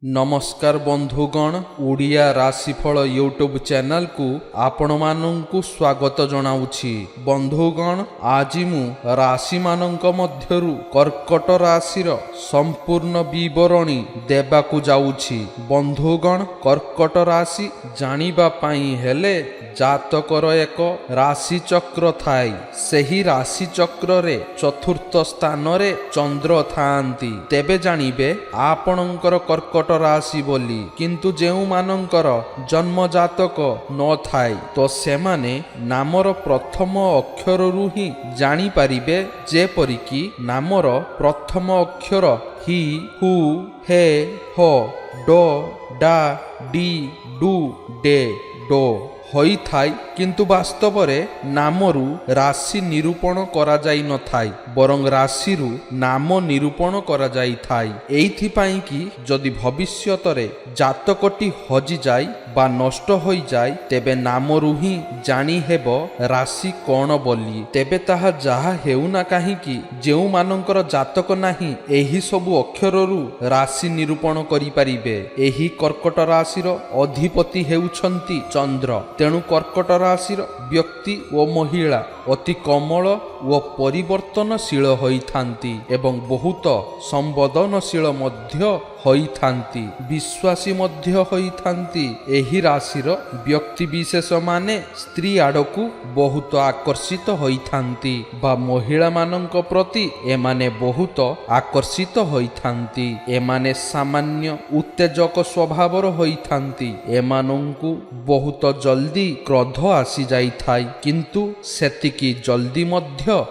ନମସ୍କାର ବନ୍ଧୁଗଣ, ଓଡ଼ିଆ ରାଶିଫଳ ୟୁଟ୍ୟୁବ୍ ଚ୍ୟାନେଲକୁ ଆପଣମାନଙ୍କୁ ସ୍ୱାଗତ ଜଣାଉଛି। ବନ୍ଧୁଗଣ, ଆଜି ମୁଁ ରାଶିମାନଙ୍କ ମଧ୍ୟରୁ କର୍କଟ ରାଶିର ସମ୍ପୂର୍ଣ୍ଣ ବିବରଣୀ ଦେବାକୁ ଯାଉଛି। ବନ୍ଧୁଗଣ, କର୍କଟ ରାଶି ଜାଣିବା ପାଇଁ ହେଲେ ଜାତକର ଏକ ରାଶିଚକ୍ର ଥାଏ। ସେହି ରାଶିଚକ୍ରରେ ଚତୁର୍ଥ ସ୍ଥାନରେ ଚନ୍ଦ୍ର ଥାଆନ୍ତି, ତେବେ ଜାଣିବେ ଆପଣଙ୍କର କର୍କଟ ରାଶି ବୋଲି। କିନ୍ତୁ ଯେଉଁମାନଙ୍କର ଜନ୍ମଜାତକ ନଥାଏ, ତ ସେମାନେ ନାମର ପ୍ରଥମ ଅକ୍ଷରରୁ ହିଁ ଜାଣିପାରିବେ, ଯେପରିକି ନାମର ପ୍ରଥମ ଅକ୍ଷର ହି, ହୁ, ହେ, ହ, ଡ, ଡା, ଡି, ଡୁ, ଡେ, do ହୋଇଥାଏ। କିନ୍ତୁ ବାସ୍ତବରେ ନାମରୁ ରାଶି ନିରୂପଣ କରାଯାଇନଥାଏ, ବରଂ ରାଶିରୁ ନାମ ନିରୂପଣ କରାଯାଇଥାଏ। ଏଇଥିପାଇଁ କି ଯଦି ଭବିଷ୍ୟତରେ ଜାତକଟି ହଜିଯାଏ ବା ନଷ୍ଟ ହୋଇଯାଏ, ତେବେ ନାମରୁ ହିଁ ଜାଣିହେବ ରାଶି କ'ଣ ବୋଲି। ତେବେ ତାହା ଯାହା ହେଉନା କାହିଁକି, ଯେଉଁମାନଙ୍କର ଜାତକ ନାହିଁ, ଏହି ସବୁ ଅକ୍ଷରରୁ ରାଶି ନିରୂପଣ କରିପାରିବେ। ଏହି କର୍କଟ ରାଶିର ଅଧିପତି ହେଉଛନ୍ତି ଚନ୍ଦ୍ର। ତେଣୁ କର୍କଟ ରାଶିର ବ୍ୟକ୍ତି ଓ ମହିଳା ଅତି କୋମଳ ଓ ପରିବର୍ତ୍ତନଶୀଳ ହୋଇଥାନ୍ତି ଏବଂ ବହୁତ ସମ୍ବେଦନଶୀଳ ମଧ୍ୟ ହୋଇଥାନ୍ତି, ବିଶ୍ୱାସୀ ମଧ୍ୟ ହୋଇଥାନ୍ତି। ଏହି ରାଶିର ବ୍ୟକ୍ତି ବିଶେଷମାନେ ସ୍ତ୍ରୀ ଆଡ଼କୁ ବହୁତ ଆକର୍ଷିତ ହୋଇଥାନ୍ତି ବା ମହିଳାମାନଙ୍କ ପ୍ରତି ଏମାନେ ବହୁତ ଆକର୍ଷିତ ହୋଇଥାନ୍ତି। ଏମାନେ ସାମାନ୍ୟ ଉତ୍ତେଜକ ସ୍ୱଭାବର ହୋଇଥାନ୍ତି। ଏମାନଙ୍କୁ ବହୁତ ଜଲ୍ଦି କ୍ରୋଧ ଆସିଯାଇଥାଏ, କିନ୍ତୁ ସେତିକି ଜଲ୍ଦି ମଧ୍ୟ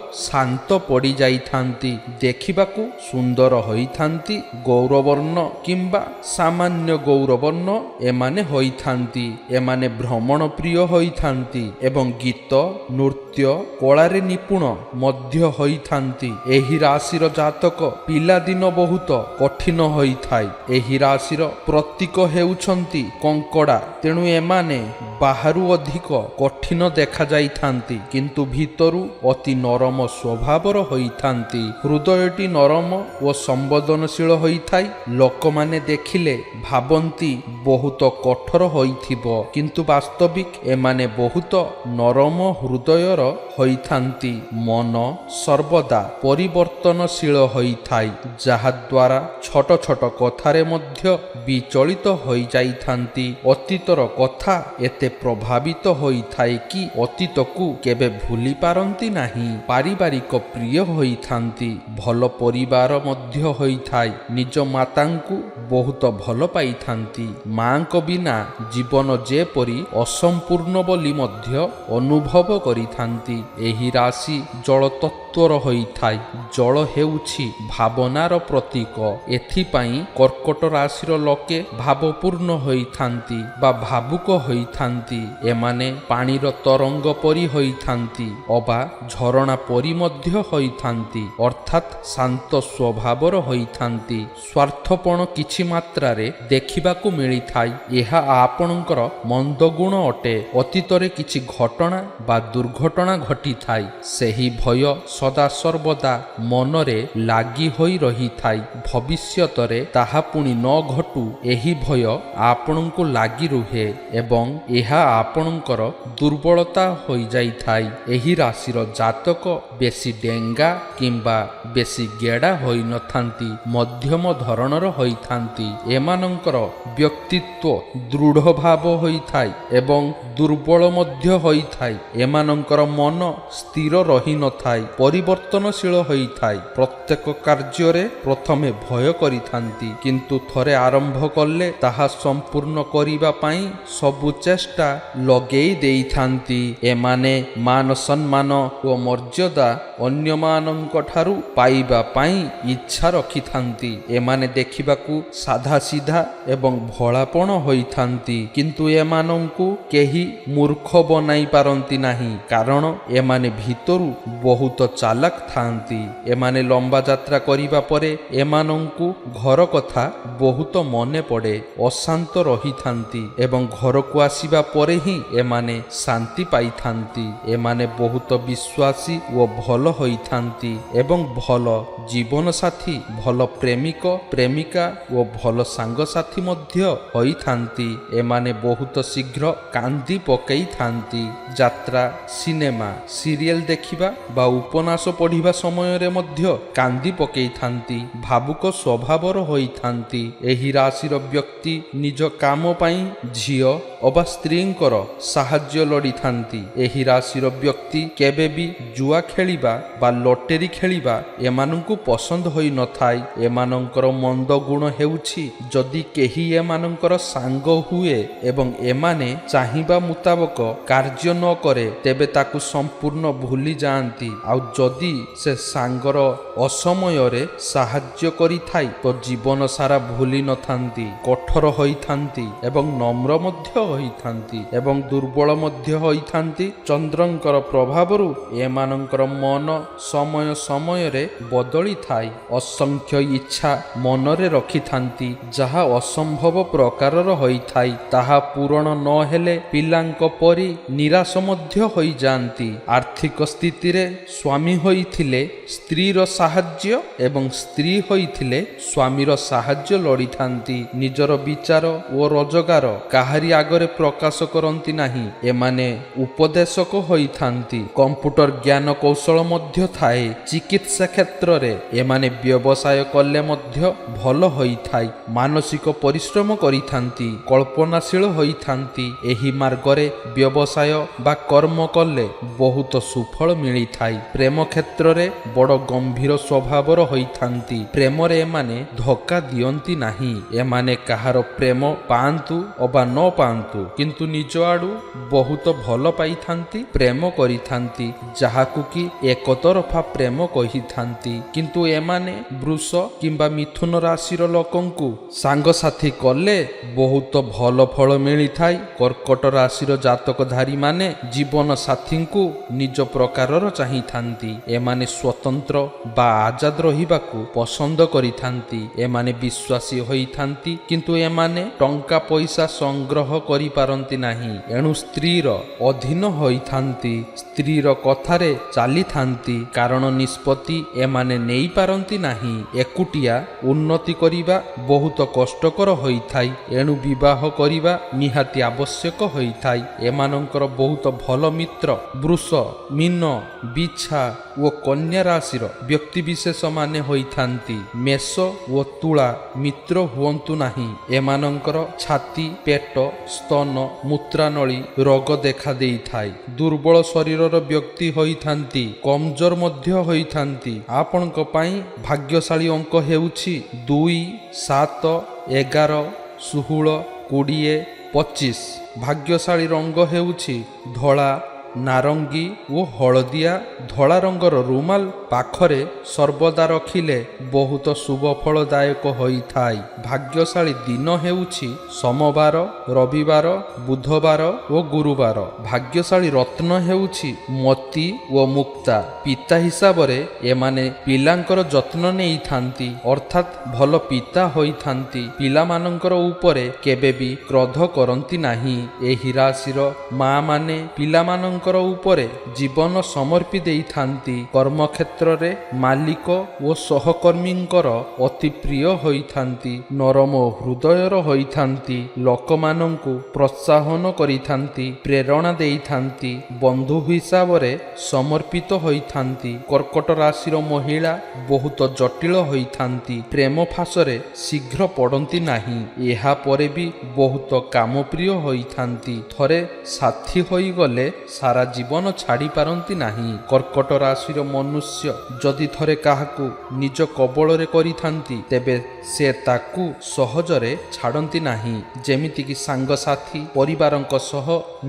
ଶାନ୍ତ ପଡ଼ିଯାଇଥାନ୍ତି। ଦେଖିବାକୁ ସୁନ୍ଦର ହୋଇଥାନ୍ତି। ଗୌରବର୍ଣ୍ଣ କିମ୍ବା ସାମାନ୍ୟ ଗୌରବର୍ଣ୍ଣ ଏମାନେ ହୋଇଥାନ୍ତି। ଏମାନେ ଭ୍ରମଣ ପ୍ରିୟ ହୋଇଥାନ୍ତି ଏବଂ ଗୀତ, ନୃତ୍ୟ, କଳାରେ ନିପୁଣ ମଧ୍ୟ ହୋଇଥାନ୍ତି। ଏହି ରାଶିର ଜାତକ ପିଲାଦିନ ବହୁତ କଠିନ ହୋଇଥାଏ। ଏହି ରାଶିର ପ୍ରତୀକ ହେଉଛନ୍ତି କଙ୍କଡ଼ା। ତେଣୁ ଏମାନେ ବାହାରୁ ଅଧିକ କଠିନ ଦେଖାଯାଇଥାନ୍ତି, କିନ୍ତୁ ଭିତରୁ ଅତି ନରମ ସ୍ୱଭାବର ହୋଇଥାନ୍ତି। ହୃଦୟଟି ନରମ ଓ ସମ୍ବେଦନଶୀଳ ହୋଇଥାଏ। ଲୋକମାନେ ଦେଖିଲେ ଭାବନ୍ତି ବହୁତ କଠୋର ହୋଇଥିବ, କିନ୍ତୁ ବାସ୍ତବିକ ଏମାନେ ବହୁତ ନରମ ହୃଦୟର ହୋଇଥାନ୍ତି। ମନ ସର୍ବଦା ପରିବର୍ତ୍ତନଶୀଳ ହୋଇଥାଏ, ଯାହାଦ୍ୱାରା ଛୋଟ ଛୋଟ କଥାରେ ମଧ୍ୟ ବିଚଳିତ ହୋଇଯାଇଥାନ୍ତି। ଅତୀତର କଥା ଏତେ ପ୍ରଭାବିତ ହୋଇଥାଏ କି ଅତୀତକୁ କେବେ ଭୁଲି ପାରନ୍ତି ନାହିଁ। ପାରିବାରିକ ପ୍ରିୟ ହୋଇଥାନ୍ତି। ଭଲ ପରିବାର ମଧ୍ୟ ହୋଇଥାଏ। ନିଜ ମାତାଙ୍କୁ ବହୁତ ଭଲ ପାଇଥାନ୍ତି। ମାଙ୍କ ବିନା ଜୀବନ ଯେପରି ଅସମ୍ପୂର୍ଣ୍ଣ ବୋଲି ମଧ୍ୟ ଅନୁଭବ କରିଥାନ୍ତି। ଏହି ରାଶି ଜଳ ତତ୍ତ୍ୱର ହୋଇଥାଏ। ଜଳ ହେଉଛି ଭାବନାର ପ୍ରତୀକ। ଏଥିପାଇଁ କର୍କଟ ରାଶିର ଲୋକେ ଭାବପୂର୍ଣ୍ଣ ହୋଇଥାନ୍ତି ବା ଭାବୁକ ହୋଇଥାନ୍ତି। ଏମାନେ ପାଣିର ତରଙ୍ଗ ପରି ହୋଇଥାନ୍ତି ଅବା ଝରଣା ପରି ମଧ୍ୟ ହୋଇଥାନ୍ତି, ଅର୍ଥାତ୍ ଶାନ୍ତ ସ୍ୱଭାବର ହୋଇଥାନ୍ତି। ସ୍ୱାର୍ଥପଣ କିଛି ମାତ୍ରାରେ ଦେଖିବାକୁ ମିଳିଥାଏ। ଏହା ଆପଣଙ୍କର ମନ୍ଦ ଗୁଣ ଅଟେ। ଅତୀତରେ କିଛି ଘଟଣା ବା ଦୁର୍ଘଟଣା ଘଟିଥାଏ, ସେହି ଭୟ ସଦାସର୍ବଦା ମନରେ ଲାଗି ହୋଇ ରହିଥାଏ। ଭବିଷ୍ୟତରେ ତାହା ପୁଣି ନ ଘଟୁ, ଏହି ଭୟ ଆପଣଙ୍କୁ ଲାଗି ରୁହେ ଏବଂ ଏହା ଆପଣଙ୍କର ଦୁର୍ବଳତା ହୋଇଯାଇଥାଏ। ଏହି ରାଶିର ଜାତକ ବେଶୀ ଡେଙ୍ଗା କିମ୍ବା ବେଶୀ ଗେଡ଼ା ହୋଇନଥାନ୍ତି, ମଧ୍ୟମ ଧରଣର ହୋଇଥାନ୍ତି। ଏମାନଙ୍କର ବ୍ୟକ୍ତିତ୍ୱ ଦୃଢ଼ ଭାବ ହୋଇଥାଏ ଏବଂ ଦୁର୍ବଳ ମଧ୍ୟ ହୋଇଥାଏ। ଏମାନଙ୍କର ମନ ସ୍ଥିର ରହିନଥାଏ, ପରିବର୍ତ୍ତନଶୀଳ ହୋଇଥାଏ। ପ୍ରତ୍ୟେକ କାର୍ଯ୍ୟରେ ପ୍ରଥମେ ଭୟ କରିଥାନ୍ତି, କିନ୍ତୁ ଥରେ ଆରମ୍ଭ କଲେ ତାହା ସମ୍ପୂର୍ଣ୍ଣ କରିବା ପାଇଁ ସବୁ ଚେଷ୍ଟା ଲଗେଇ ଦେଇଥାନ୍ତି। ଏମାନେ ମାନ ସମ୍ମାନ ଓ ମର୍ଯ୍ୟାଦା ଅନ୍ୟମାନଙ୍କ ଠାରୁ ପାଇବା ପାଇଁ ଇଚ୍ଛା ରଖିଥାନ୍ତି। ଏମାନେ ଦେଖିବାକୁ ସାଧା ସିଧା ଏବଂ ଭୋଳାପଣ ହୋଇଥାନ୍ତି, କିନ୍ତୁ ଏମାନଙ୍କୁ କେହି ମୂର୍ଖ ବନାଇ ପାରନ୍ତି ନାହିଁ, କାରଣ ଏମାନେ ଭିତରୁ ବହୁତ ଚାଲାକ ଥାଆନ୍ତି। ଏମାନେ ଲମ୍ବା ଯାତ୍ରା କରିବା ପରେ ଏମାନଙ୍କୁ ଘର କଥା ବହୁତ ମନେ ପଡ଼େ, ଅଶାନ୍ତ ରହିଥାନ୍ତି ଏବଂ ଘରକୁ ଆସିବା ପରେ ହିଁ ଏମାନେ ଶାନ୍ତି ପାଇଥାନ୍ତି। ଏମାନେ ବହୁତ ବିଶ୍ୱାସୀ ଓ ଭଲ ହୋଇଥାନ୍ତି ଏବଂ ଭଲ ଜୀବନସାଥୀ, ଭଲ ପ୍ରେମିକ, ପ୍ରେମିକା ଓ ଭଲ ସାଙ୍ଗସାଥୀ ମଧ୍ୟ ହୋଇଥାନ୍ତି। ଏମାନେ ବହୁତ ଶୀଘ୍ର କାନ୍ଦି ପକେଇଥାନ୍ତି। ଯାତ୍ରା, ସିନେମା, ସିରିଏଲ ଦେଖିବା ବା ଉପନ୍ୟାସ ପଢ଼ିବା ସମୟରେ ମଧ୍ୟ କାନ୍ଦି ପକେଇଥାନ୍ତି। ଭାବୁକ ସ୍ୱଭାବର ହୋଇଥାନ୍ତି। ଏହି ରାଶିର ବ୍ୟକ୍ତି ନିଜ କାମ ପାଇଁ ଝିଅ ଅବା ସ୍ତ୍ରୀଙ୍କର ସାହାଯ୍ୟ ଲୋଡ଼ିଥାନ୍ତି। ଏହି ରାଶିର ବ୍ୟକ୍ତି କେବେ ବି ଜୁଆ ଖେଳିବା ବା ଲଟେରୀ ଖେଳିବା ଏମାନଙ୍କୁ ପସନ୍ଦ ହୋଇନଥାଏ। ଏମାନଙ୍କର ମନ୍ଦ ଗୁଣ ହେଉଛି, ଯଦି କେହି ଏମାନଙ୍କର ସାଙ୍ଗ ହୁଏ ଏବଂ ଏମାନେ ଚାହିଁବା ମୁତାବକ କାର୍ଯ୍ୟ ନ କରେ, ତେବେ ତାକୁ ସମ୍ପୂର୍ଣ୍ଣ ଭୁଲି ଯାଆନ୍ତି। ଆଉ ଯଦି ସେ ସାଙ୍ଗର ଅସମୟରେ ସାହାଯ୍ୟ କରିଥାଏ, ତ ଜୀବନ ସାରା ଭୁଲି ନଥାନ୍ତି। କଠୋର ହୋଇଥାନ୍ତି ଏବଂ ନମ୍ର ମଧ୍ୟ ହୋଇଥାନ୍ତି ଏବଂ ଦୁର୍ବଳ ମଧ୍ୟ ହୋଇଥାନ୍ତି। ଚନ୍ଦ୍ରଙ୍କର ପ୍ରଭାବରୁ ଏମାନଙ୍କର ମନ ସମୟ ସମୟରେ ବଦଳିଥାଏ। ଅସଂଖ୍ୟ ଇଚ୍ଛା ମନରେ ରଖିଥାନ୍ତି, ଯାହା ଅସମ୍ଭବ ପ୍ରକାରର ହୋଇଥାଏ। ତାହା ପୂରଣ ନ ହେଲେ ପିଲାଙ୍କ ପରି ନିରାଶ ମଧ୍ୟ ହୋଇଯାଆନ୍ତି। ଆର୍ଥିକ ସ୍ଥିତିରେ ସ୍ୱାମୀ ହୋଇଥିଲେ ସ୍ତ୍ରୀର ସାହାଯ୍ୟ ଏବଂ ସ୍ତ୍ରୀ ହୋଇଥିଲେ ସ୍ୱାମୀର ସାହାଯ୍ୟ ଲୋଡ଼ିଥାନ୍ତି। ନିଜର ବିଚାର ଓ ରୋଜଗାର କାହାରି ଆଗରେ ପ୍ରକାଶ କରନ୍ତି ନାହିଁ। ଏମାନେ ଉପଦେଶକ ହୋଇଥାନ୍ତି। କମ୍ପ୍ୟୁଟର ଜ୍ଞାନ କୌଶଳ ମଧ୍ୟ ଥାଏ। ଚିକିତ୍ସା କ୍ଷେତ୍ରରେ ଏମାନେ ବ୍ୟବସାୟ କଲେ ମଧ୍ୟ ଭଲ ହୋଇଥାଏ। ମାନସିକ ପରିଶ୍ରମ କରିଥାନ୍ତି, କଳ୍ପନାଶୀଳ ହୋଇଥାନ୍ତି। ଏହି ମାର୍ଗରେ ବ୍ୟବସାୟ ବା କର୍ମ କଲେ ବହୁତ ସୁଫଳ ମିଳିଥାଏ। ପ୍ରେମ କ୍ଷେତ୍ରରେ ବଡ଼ ଗମ୍ଭୀର ସ୍ୱଭାବର ହୋଇଥାନ୍ତି। ପ୍ରେମରେ ଏମାନେ ଧୋକା ଦିଅନ୍ତି ନାହିଁ। ଏମାନେ କାହାର ପ୍ରେମ ପାଆନ୍ତୁ ଅବା ନ ପାଆନ୍ତୁ, କିନ୍ତୁ ନିଜ ଆଡ଼ୁ ବହୁତ ଭଲ ପାଇଥାନ୍ତି, ପ୍ରେମ କରିଥାନ୍ତି, ଯାହାକୁ କି ଏକତରଫା ପ୍ରେମ କହିଥାନ୍ତି। କିନ୍ତୁ ଏମାନେ ବୃଷ କିମ୍ବା ମିଥୁନ ରାଶିର ଲୋକଙ୍କୁ ସାଙ୍ଗସାଥି କଲେ ବହୁତ ଭଲ ଫଳ ମିଳିଥାଏ। କର୍କଟ ରାଶିର ଜାତକଧାରୀମାନେ ଜୀବନ ସାଥୀଙ୍କୁ ନିଜ ପ୍ରକାରର ଚାହିଁଥାନ୍ତି। ଏମାନେ ସ୍ୱତନ୍ତ୍ର ବା ଆଜାଦ ରହିବାକୁ ପସନ୍ଦ କରିଥାନ୍ତି। ଏମାନେ ବିଶ୍ୱାସୀ ହୋଇଥାନ୍ତି, କିନ୍ତୁ ଏମାନେ ଟଙ୍କା ପଇସା ସଂଗ୍ରହ କରିପାରନ୍ତି ନାହିଁ। ଏଣୁ ସ୍ତ୍ରୀର ଅଧୀନ ହୋଇଥାନ୍ତି, ସ୍ତ୍ରୀର କଥାରେ ଚାଲିଥାନ୍ତି, କାରଣ ନିଷ୍ପତ୍ତି ଏମାନେ ନେଇପାରନ୍ତି ନାହିଁ। ଏକୁଟିଆ ଉନ୍ନତି କରିବା ବହୁତ କଷ୍ଟକର ହୋଇଥାଏ। ଏଣୁ ବିବାହ କରିବା ନିହାତି ଆବଶ୍ୟକ ହୋଇଥାଏ। ଏମାନଙ୍କର ବହୁତ ଭଲ ମିତ୍ର ବୃଷ, ମୀନ, ବିଛା ଓ କନ୍ୟା ରାଶିର ବ୍ୟକ୍ତିବିଶେଷମାନେ ହୋଇଥାନ୍ତି। ମେଷ ଓ ତୁଳା ମିତ୍ର ହୁଅନ୍ତୁ ନାହିଁ। ଏମାନଙ୍କର ଛାତି, ପେଟ, ସ୍ତନ, ମୂତ୍ରାନଳୀ ରୋଗ ଦେଖା ଦେଇଥାଏ। ଦୁର୍ବଳ ଶରୀରର ବ୍ୟକ୍ତି ହୋଇଥାନ୍ତି, କମଜୋର ମଧ୍ୟ ହୋଇଥାନ୍ତି। ଆପଣଙ୍କ ପାଇଁ ଭାଗ୍ୟଶାଳୀ ଅଙ୍କ ହେଉଛି 2, 7, 11, 16, 20, 25। ଭାଗ୍ୟଶାଳୀ ରଙ୍ଗ ହେଉଛି ଧଳା, ନାରଙ୍ଗୀ ଓ ହଳଦିଆ। ଧଳା ରଙ୍ଗର ରୁମାଲ ପାଖରେ ସର୍ବଦା ରଖିଲେ ବହୁତ ଶୁଭ ଫଳଦାୟକ ହୋଇଥାଏ। ଭାଗ୍ୟଶାଳୀ ଦିନ ହେଉଛି ସୋମବାର, ରବିବାର, ବୁଧବାର ଓ ଗୁରୁବାର। ଭାଗ୍ୟଶାଳୀ ରତ୍ନ ହେଉଛି ମୋତି ଓ ମୁକ୍ତା। ପିତା ହିସାବରେ ଏମାନେ ପିଲାଙ୍କର ଯତ୍ନ ନେଇଥାନ୍ତି, ଅର୍ଥାତ୍ ଭଲ ପିତା ହୋଇଥାନ୍ତି। ପିଲାମାନଙ୍କର ଉପରେ କେବେ ବି କ୍ରୋଧ କରନ୍ତି ନାହିଁ। ଏହି ରାଶିର ମା ମାନେ ପିଲାମାନଙ୍କର ଉପରେ ଜୀବନ ସମର୍ପି ଦେଇଥାନ୍ତି। କର୍ମକ୍ଷେତ୍ରରେ ମାଲିକ ଓ ସହକର୍ମୀଙ୍କର ଅତି ପ୍ରିୟ ହୋଇଥାନ୍ତି। ନରମ ହୃଦୟର ହୋଇଥାନ୍ତି। ଲୋକମାନଙ୍କୁ ପ୍ରୋତ୍ସାହନ କରିଥାନ୍ତି, ପ୍ରେରଣା ଦେଇଥାନ୍ତି। ବନ୍ଧୁ ହିସାବରେ ସମର୍ପିତ ହୋଇଥାନ୍ତି। କର୍କଟ ରାଶିର ମହିଳା ବହୁତ ଜଟିଳ ହୋଇଥାନ୍ତି। ପ୍ରେମ ଫାଶରେ ଶୀଘ୍ର ପଡ଼ନ୍ତି ନାହିଁ। ଏହାପରେ ବି ବହୁତ କାମପ୍ରିୟ ହୋଇଥାନ୍ତି। ଥରେ ସାଥୀ ହୋଇଗଲେ ସାରା ଜୀବନ ଛାଡ଼ି ପାରନ୍ତି ନାହିଁ। କର୍କଟ ରାଶିର ମନୁଷ୍ୟ ଯଦି ଥରେ କାହାକୁ ନିଜ କବଳରେ କରିଥାନ୍ତି, ତେବେ ସେ ତାକୁ ସହଜରେ ଛାଡ଼ନ୍ତି ନାହିଁ। ଯେମିତିକି ସାଙ୍ଗସାଥୀ, ପରିବାରଙ୍କ ସହ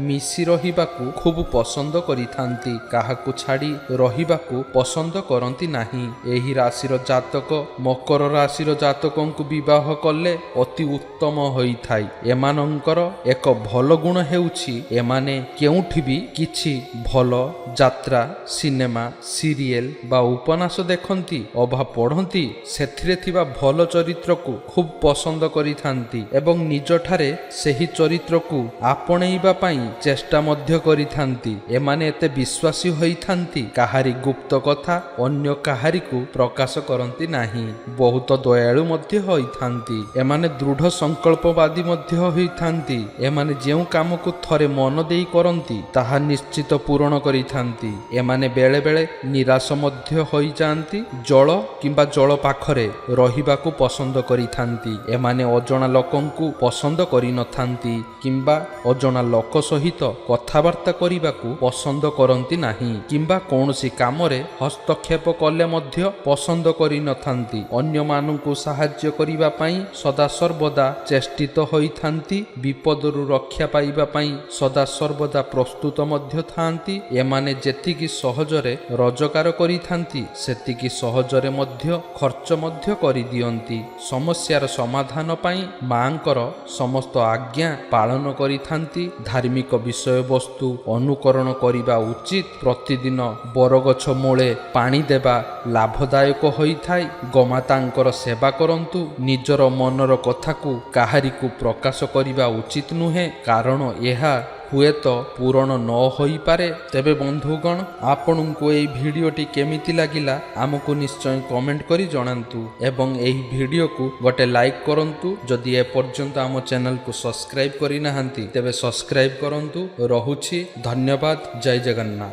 ମିଶି ରହିବାକୁ ଖୁବ୍ ପସନ୍ଦ କରିଥାନ୍ତି। କାହାକୁ ଛାଡ଼ି ରହିବାକୁ ପସନ୍ଦ କରନ୍ତି ନାହିଁ। ଏହି ରାଶିର ଜାତକ ମକର ରାଶିର ଜାତକଙ୍କୁ ବିବାହ କଲେ ଅତି ଉତ୍ତମ ହୋଇଥାଏ। ଏମାନଙ୍କର ଏକ ଭଲ ଗୁଣ ହେଉଛି, ଏମାନେ କେଉଁଠି ବି କିଛି କିଛି ଭଲ ଯାତ୍ରା, ସିନେମା, ସିରିଏଲ ବା ଉପନ୍ୟାସ ଦେଖନ୍ତି ଅବା ପଢ଼ନ୍ତି, ସେଥିରେ ଥିବା ଭଲ ଚରିତ୍ରକୁ ଖୁବ୍ ପସନ୍ଦ କରିଥାନ୍ତି ଏବଂ ନିଜଠାରେ ସେହି ଚରିତ୍ରକୁ ଆପଣେଇବା ପାଇଁ ଚେଷ୍ଟା ମଧ୍ୟ କରିଥାନ୍ତି। ଏମାନେ ଏତେ ବିଶ୍ୱାସୀ ହୋଇଥାନ୍ତି, କାହାରି ଗୁପ୍ତ କଥା ଅନ୍ୟ କାହାରିକୁ ପ୍ରକାଶ କରନ୍ତି ନାହିଁ। ବହୁତ ଦୟାଳୁ ମଧ୍ୟ ହୋଇଥାନ୍ତି। ଏମାନେ ଦୃଢ଼ ସଂକଳ୍ପବାଦୀ ମଧ୍ୟ ହୋଇଥାନ୍ତି। ଏମାନେ ଯେଉଁ କାମକୁ ଥରେ ମନ ଦେଇ କରନ୍ତି, ତାହା ନିଶ୍ଚିତ ପୂରଣ କରିଥାନ୍ତି। ଏମାନେ ବେଳେବେଳେ ନିରାଶ ମଧ୍ୟ ହୋଇଯାଆନ୍ତି। ଜଳ କିମ୍ବା ଜଳ ପାଖରେ ରହିବାକୁ ପସନ୍ଦ କରିଥାନ୍ତି। ଏମାନେ ଅଜଣା ଲୋକଙ୍କୁ ପସନ୍ଦ କରିନଥାନ୍ତି କିମ୍ବା ଅଜଣା ଲୋକ ସହିତ କଥାବାର୍ତ୍ତା କରିବାକୁ ପସନ୍ଦ କରନ୍ତି ନାହିଁ କିମ୍ବା କୌଣସି କାମରେ ହସ୍ତକ୍ଷେପ କଲେ ମଧ୍ୟ ପସନ୍ଦ କରିନଥାନ୍ତି। ଅନ୍ୟମାନଙ୍କୁ ସାହାଯ୍ୟ କରିବା ପାଇଁ ସଦାସର୍ବଦା ଚେଷ୍ଟିତ ହୋଇଥାନ୍ତି। ବିପଦରୁ ରକ୍ଷା ପାଇବା ପାଇଁ ସଦାସର୍ବଦା ପ୍ରସ୍ତୁତ ମଧ୍ୟ ଥାଆନ୍ତି। ଏମାନେ ଯେତିକି ସହଜରେ ରୋଜଗାର କରିଥାନ୍ତି, ସେତିକି ସହଜରେ ମଧ୍ୟ ଖର୍ଚ୍ଚ ମଧ୍ୟ କରିଦିଅନ୍ତି। ସମସ୍ୟାର ସମାଧାନ ପାଇଁ ମାଙ୍କର ସମସ୍ତ ଆଜ୍ଞା ପାଳନ କରିଥାନ୍ତି। ଧାର୍ମିକ ବିଷୟବସ୍ତୁ ଅନୁକରଣ କରିବା ଉଚିତ। ପ୍ରତିଦିନ ବରଗଛ ମୂଳେ ପାଣି ଦେବା ଲାଭଦାୟକ ହୋଇଥାଏ। ଗୋମାତାଙ୍କର ସେବା କରନ୍ତୁ। ନିଜର ମନର କଥାକୁ କାହାରିକୁ ପ୍ରକାଶ କରିବା ଉଚିତ ନୁହେଁ, କାରଣ ଏହା ହୁଏତ ପୂରଣ ନ ହୋଇପାରେ। ତେବେ ବନ୍ଧୁଗଣ, ଆପଣଙ୍କୁ ଏହି ଭିଡ଼ିଓଟି କେମିତି ଲାଗିଲା ଆମକୁ ନିଶ୍ଚୟ କମେଣ୍ଟ କରି ଜଣାନ୍ତୁ ଏବଂ ଏହି ଭିଡ଼ିଓକୁ ଗୋଟେ ଲାଇକ୍ କରନ୍ତୁ। ଯଦି ଏପର୍ଯ୍ୟନ୍ତ ଆମ ଚ୍ୟାନେଲକୁ ସବସ୍କ୍ରାଇବ୍ କରିନାହାନ୍ତି, ତେବେ ସବସ୍କ୍ରାଇବ୍ କରନ୍ତୁ। ରହୁଛି, ଧନ୍ୟବାଦ, ଜୟ ଜଗନ୍ନାଥ।